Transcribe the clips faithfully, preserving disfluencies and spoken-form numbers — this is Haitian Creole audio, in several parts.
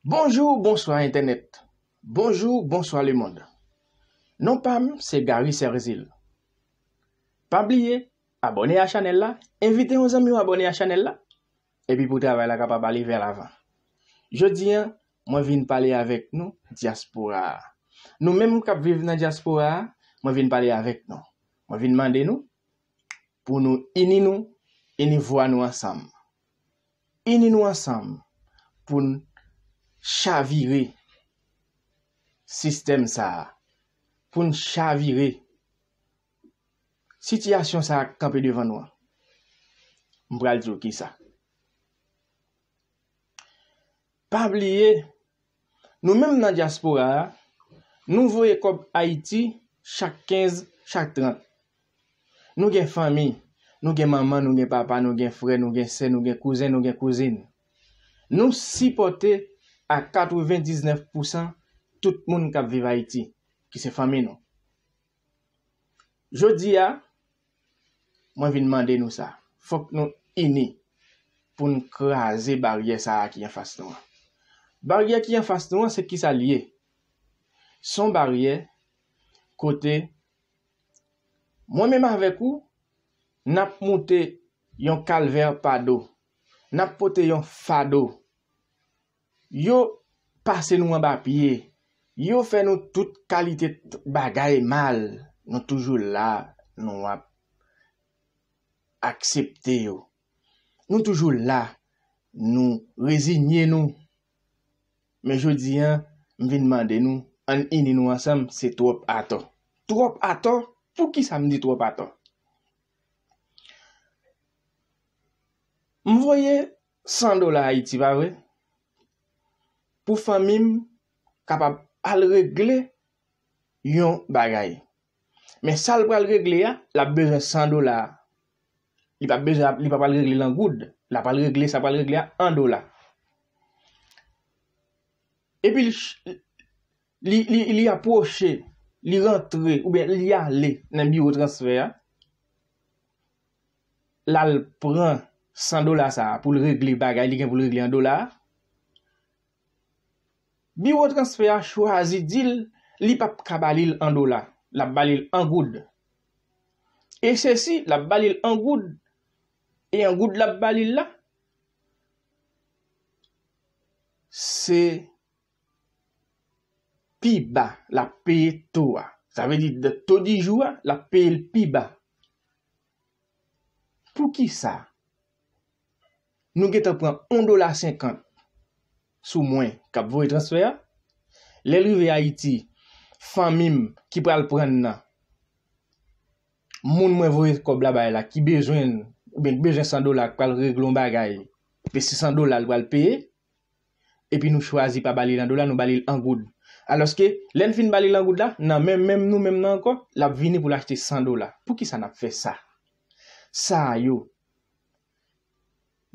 Bonjou, bonswa entènèt. Bonjou, bonswa lemonn. Non pa m se Gary Serzil. Pa bliye abòne a chanèl la, envite yon zanmi w abòne a chanèl la, epi pou travay la kapab ale vè lavan. Jodi a, mwen vin pale avèk nou, dyaspora a. Nou menm k ap viv nan dyaspora a, mwen vin pale avèk nou. Mwen vin mande nou pou nou ini nou, ini vwa nou ansanm. Ini nou ansanm pou n chavire sistèm sa a, pou n chavire sitiyasyon sa a k kanpe devan nou an. M pral di w kisa. Pa bliye, nou menm nan dyaspora a, nou voye kòb Ayiti chak kenz, chak trant. Nou gen fanmi, nou gen manman, nou gen papa, nou gen frè, nou gen sè, nou gen kouzen, nou gen kouzin. Nou sipòte a katrevendiznèf pousan tout moun k ap viv Ayiti, ki se fanmi nou. Jodi a, mwen vin mande nou sa. Fòk nou ini pou n kraze baryè sa a ki anfas nou an. Baryè ki anfas nou an, se kisa l ye? Se yon baryè kote mwen menm avèk ou, n ap moute yon kalvè pa do. N ap pote yon fado. Yo pase nou anba pye. Yo fè nou tout kalite t-, bagay mal. Nou toujou la, nou ap aksepte yo. Nou toujou la, nou rezinye nou. Men jodi a, m vin mande nou, ann ini nou ansanm, se twòp atò. Twòp atò? Poukisa m di twòp atò? M voye san dola Ayiti, pa vre? Pou fanmi m kapab al regle yon bagay. Men sa l pral regle a, l ap bezwen san dola. Li p ap bezwen, li p ap al regle l an goud. L ap al regle sa pral regle a an dola. Epi li, li, li, li apwoche, li rantre, oubyen li ale nan biwo transfè a. L al pran san dola sa a pou l regle bagay li gen pou l regle an dola a. Biwo transfè a chwazi di l li p ap ka ba li l an dola, l ap ba li l an goud. E se si l ap ba li l an goud, e an goud l ap ba li l la, se pi ba l ap peye to a. Sa vle di, to di jou a, l ap peye l pi ba. Poukisa? Nou gentan pran yon dola senkant sou mwen k ap voye transfè a. Lè l rive Ayiti, fanmi m ki pral pran l nan, moun mwen voye kòb la bay la, ki bezwen l, oubyen ki bezwen san dola, k pral regle yon bagay, pe se san dola l pral peye, epi nou chwazi pa ba li l an dola, nou ba li l an goud. Alòske, lè n fin ba li l an goud la, nan men menm nou menm nan ankò, l ap vini pou l achte san dola. Poukisa n ap fè sa? Sa yo,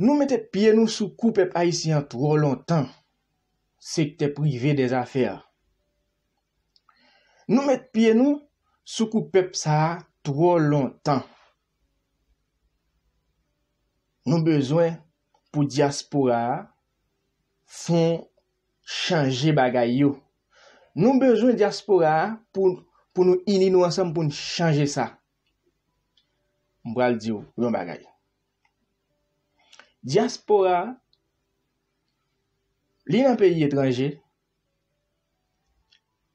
nou mete pye nou sou kou pèp ayisyen an twò lontan. Sektè prive dèzafè. Nou met pye nou sou kou pèp sa a twò lontan. Nou bezwen pou dyaspora a fon chanje bagay yo. Nou bezwen dyaspora a pou, pou nou ini nou ansanm pou n chanje sa. M pral di w yon bagay. Dyaspora a, li nan peyi etranje,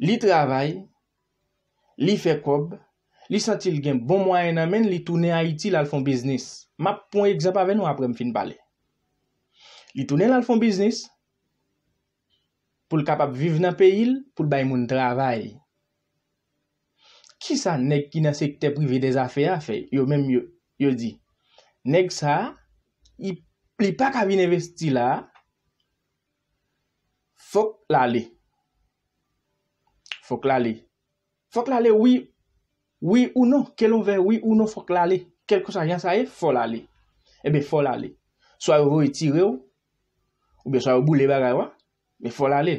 li travay, li fè kòb, li santi l gen bon mwayen nan men l, li tounen Ayiti, l al fè yon biznis. M ap pran yon egzanp avè nou apre m fin pale. Li tounen l al fè yon biznis pou l kapab viv nan peyi l, pou l bay moun travay. Kisa nèg ki nan sektè prive dèzafè a fè? Yo menm yo, yo di, nèg sa a, li, li pa ka vin envesti la a, fòk l ale. Fòk l ale. Fòk l ale, wi, wi ou non. Ke l ouvè, wi ou non, fòk l ale. Kèlkeswa jan sa ye, fò l ale. Ebyen, fò l ale. Swa yo voye tire w, oubyen swa yo boule bagay ou a, men fò l ale.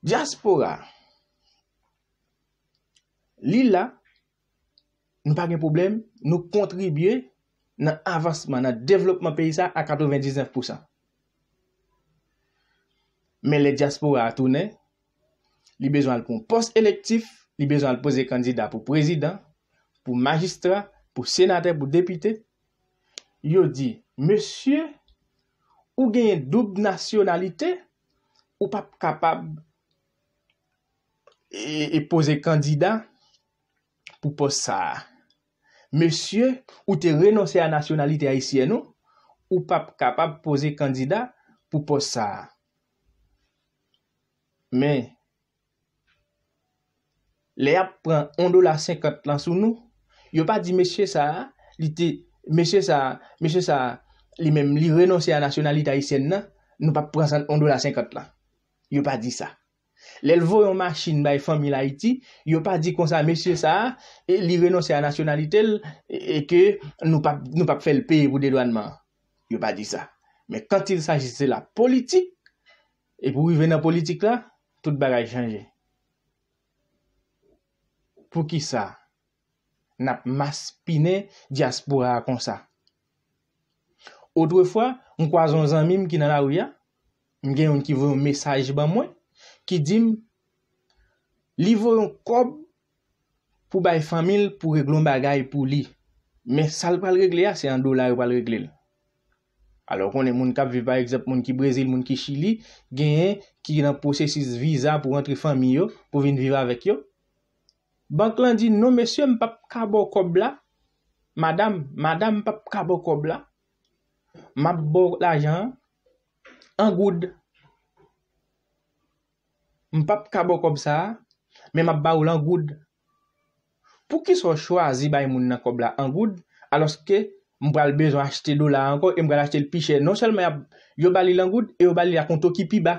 Dyaspora, li la, nou pa gen pwoblèm, nou kontribye nan avansman, nan devlopman peyi sa a katrevendiznèf pousan. Men lè dyaspora a tounen, li bezwen al pou yon pòs elektif, li bezwen al poze kandida pou prezidan, pou majistra, pou senatè, pou depite. Yo di, mesye, ou genyen doub nasyonalite, ou p ap kapab e, e poze kandida pou pòs sa a. Mesye, ou te renonse a nasyonalite ayisyèn ou, ou p ap kapab poze kandida pou pòs sa a. Men, lè y ap pran yon dola senkant lan sou nou, yo pa di mesye sa a, li te, mesye sa a, mesye sa a, li menm, li renonse a nasyonalite ayisyèn nan, nou p ap pran san, yon dola senkant lan. Yo pa di sa. Lè l voye yon machin bay fanmi l Ayiti, yo pa di konsa, mesye sa a, e, li renonse a nasyonalite l, e, e ke nou p ap, nou p ap fè l peye pou dedwannman an. Yo pa di sa. Men quand il s'agit de la politique, e pou rive nan politik la, tout bagay chanje. Poukisa n ap maspinen dyaspora a konsa? Otrefwa, m kwaze yon zanmi m ki nan lari a, m gen youn ki voye yon mesaj ban mwen, ki di m, li voye yon kòb pou bay fanmi l pou regle yon bagay pou li. Men sa l pral regle a, se an dola yo pral regle l. Alò, ou konnen moun k ap viv, pa egzanp, moun ki Brezil, moun ki Chili, genyen ki nan pwosesis viza pou rantre fanmi yo, pou vin viv avèk yo. Bank lan di, non, mesye, m p ap ka ba w kòb la. Madanm, madanm, m p ap ka ba w kòb la. M ap ba w lajan an an goud. M p ap ka ba w kòb sa a, men m ap ba w l an goud. Poukisa w chwazi bay moun nan kòb la an goud, alòske m pral bezwen achte dola a ankò e m pral achte l pi chè? Non sèlman y ap, yo ba li l an goud e yo ba li l ak yon to ki pi ba.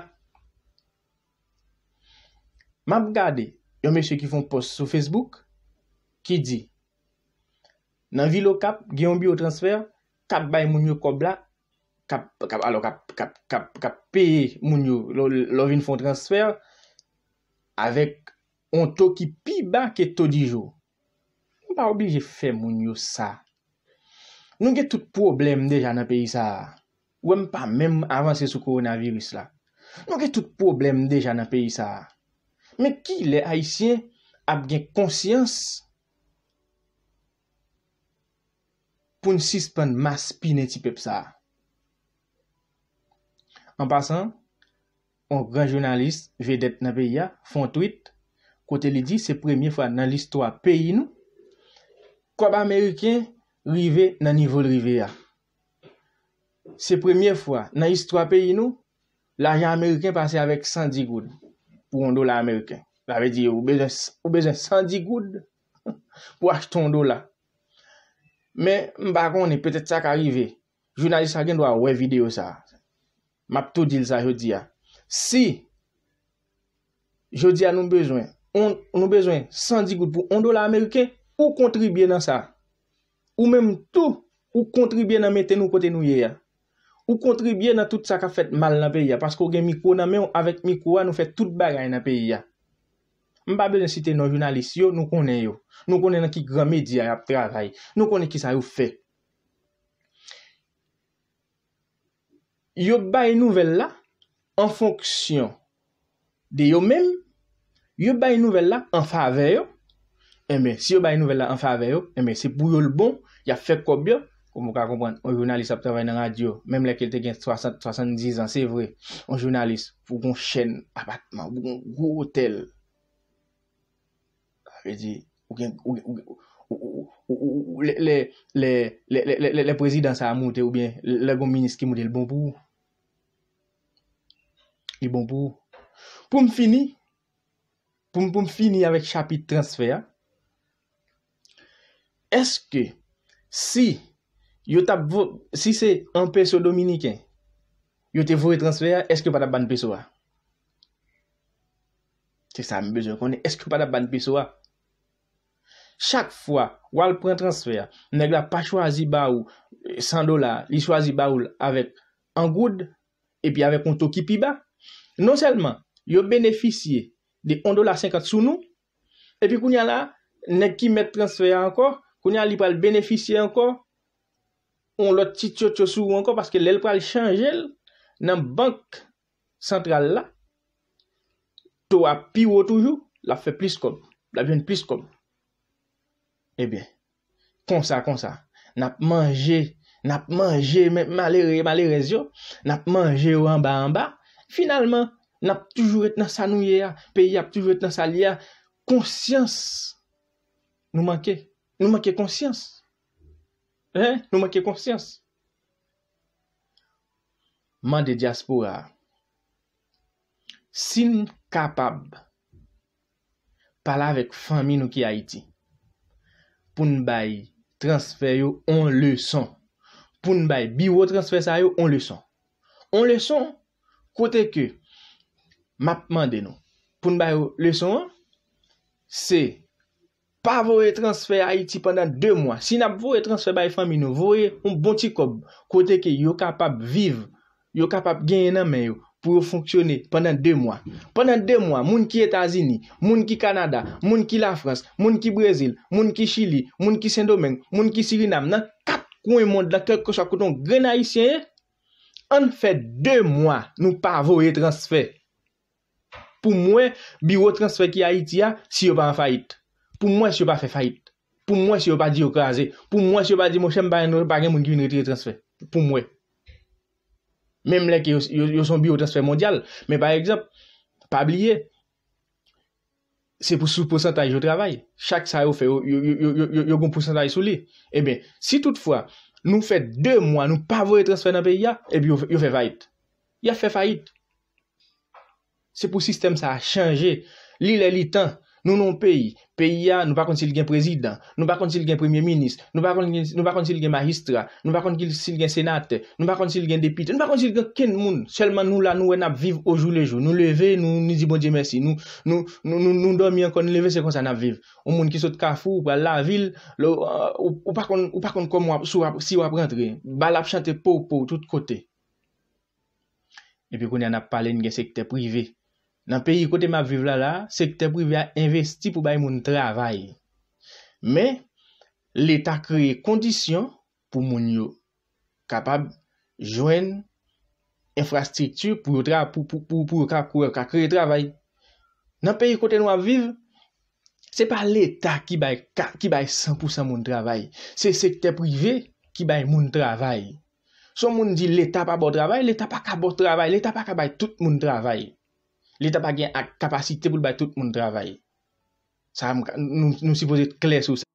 M ap gade yon mesye ki fè yon pòs sou Facebook ki di, nan vil Okap, gen yon biwo transfè k ap bay moun yo kòb la, k ap, k ap, alò, k ap, k ap, k ap, k ap peye moun yo lè, lè w vin fè yon transfè avèk yon to ki pi ba ke to di jou. Nou pa oblije fè moun yo sa. Nou gen tout pwoblèm deja nan peyi sa a. Ou wè m pa menm avanse sou kowonaviris la. Nou gen tout pwoblèm deja nan peyi sa a. Men kilè Ayisyen ap gen konsyans pou n sispann maspinen ti pèp sa a? An pasan, yon gran jounalis, vedèt nan peyi a, fè yon tweet kote li di se premye fwa nan listwa peyi nou, kòb ameriken rive nan nivo l rive a. Se premye fwa nan istwa peyi nou, lajan ameriken pase avèk san di goud pou yon dola ameriken. Sa vle di, ou bezwen, ou bezwen san di goud pou achte yon dola. Men, m pa konnen, petèt sa ka rive. Jounalis la gen dwa wè videyo sa a. M ap tou di l sa jodi a. Si jodi a nou bezwen, on, nou bezwen san di goud pou yon dola ameriken, ou kontribye nan sa. Ou menm tou, ou kontribye nan mete nou kote nou ye a. Ou kontribye nan tout sa k ap fèt mal nan peyi a, paske w gen mikwo nan men w, avèk mikwo a, nou fè tout bagay nan peyi a. M pa bezwen site non jounalis yo, nou konnen yo. Nou konnen nan ki gran medya y ap travay. Nou konnen kisa yo fè. Yo bay nouvèl la an fonksyon de yo menm, yo bay nouvèl la an favè yo. Enben, si yo bay nouvèl la an favè yo, enben, se pou yo l bon, y ap fè kòb yo. Kòm ou ka konprann, yon jounalis ap travay nan radyo, menm lè ke l te gen swasant, swasanndizan, se vre, yon jounalis, pou gon chèn apatman, pou gon gwo otèl. Sa vle di, ou gen, ou, ou, ou, ou, ou, ou, ou, lè, lè, lè, lè, lè, lè, lè prezidan sa a moute, oubyen lè gon minis ki moute, li bon pou ou. Li bon pou ou. Pou m fini, pou m, pou m fini avèk chapit transfè a, èske si yo t ap vo-, si se an peso dominiken, yo te voye transfè a, èske yo pa t ap ban peso a? Se sa m bezwen konnen. Èske yo pa t ap ban peso a? Chak fwa w al pran transfè a, nèg la pa chwazi ba ou, eh, san dola, li chwazi ba ou l avèk an goud, epi avèk yon to ki pi ba. Non sèlman yo benefisye de yon dola senkant sou nou, epi kounye a la, nèg ki mèt transfè a ankò, kounye a li pral benefisye ankò yon lòt ti tchotcho sou ou ankò, paske lè l pral chanje l nan bank santral la, to a pi wo toujou, l ap fè plis kòb, l ap jwenn plis kòb. Ebyen, konsa, konsa, n ap manje, n ap manje, men malere, malerèz yo, n ap manje yo anba, anba. Finalman, n ap toujou ret nan sa nou ye a, peyi a ap toujou ret nan sa l ye a. Konsyans, nou manke, nou manke konsyans. Hein? Nou manke konsyans. Mande dyaspora a, si n kapab pale avèk fanmi nou ki Ayiti, pou n bay transfè yo on leson, pou n bay biwo transfè sa yo on leson. On leson kote ke m ap mande nou pou n bay yo leson an, se pa voye transfè Ayiti pandan de mwa. Si n ap voye transfè bay fanmi nou, voye yon bon ti kòb kote ke yo kapab viv, yo kapab genyen nan men yo pou yo fonksyone pandan de mwa. Pandan de mwa, moun ki Etazini, moun ki Kanada, moun ki Lafrans, moun ki Brezil, moun ki Chili, moun ki Sendomeng, moun ki Sirinam, nan kat kwen mond lan, kèlkeswa kote yon grenn Ayisyen ye, ann fè de mwa nou pa voye transfè. Pou m wè biwo transfè ki Ayiti a, si yo pa an fayit. Pou m wè si yo pa fè fayit. Pou m wè si yo pa di yo kraze. Pou m wè si yo pa di, monchè, m pa, pa gen moun ki vin retire transfè. Pou m wè. Menm lè ke yo, yo, yo se yon biwo transfè mondyal. Men pa egzanp, pa bliye, se pou sou pousantaj yo travay. Chak sa yo fè, yo, yo, yo gon pousantaj sou li. Ebyen, si toutfwa, nou fè de mwa, nou pa voye transfè nan peyi a, epi yo, yo fè fayit. Y ap fè fayit. Se pou sistèm sa a chanje. Li lè li tan. Nou nan yon peyi. Peyi a, nou pa konn si l gen prezidan. Nou pa konn si l gen premye minis. Nou pa konn, nou pa konn si l gen majistra. Nou pa konn ki, si l gen senatè. Nou pa konn si l gen depite. Nou pa konn si l gen kenn moun. Sèlman nou la, nou wè n ap viv au jour le jour. Nou leve, nou, nou di Bondye mèsi. Nou, nou, nou, nou, nou dòmi ankò, nou leve, se konsa n ap viv. Yon moun ki sot Kafou, pral lavil, lè w, ou, ou pa konn, ou pa konn kòman w ap, si w ap, si w ap rantre. Bal ap chante pow pow tout kote. Epi kounye a n ap pale, n gen sektè prive. Nan peyi kote m ap viv la, la, sektè prive a envesti pou bay moun travay. Men, Leta kreye kondisyon pou moun yo kapab jwenn enfrastrikti pou yo tra-, pou, pou, pou, pou yo ka, pou yo ka kreye travay. Nan peyi kote nou ap viv, se pa Leta ki bay ka-, ki bay san pou san moun travay. Se sektè prive ki bay moun travay. Si yon moun di Leta pa ba w travay, Leta pa ka ba w travay, Leta pa ka bay tout moun travay. Leta pa gen ak-, kapasite pou l bay tout moun travay. Sa, m ka, nou, nou sipoze klè sou sa.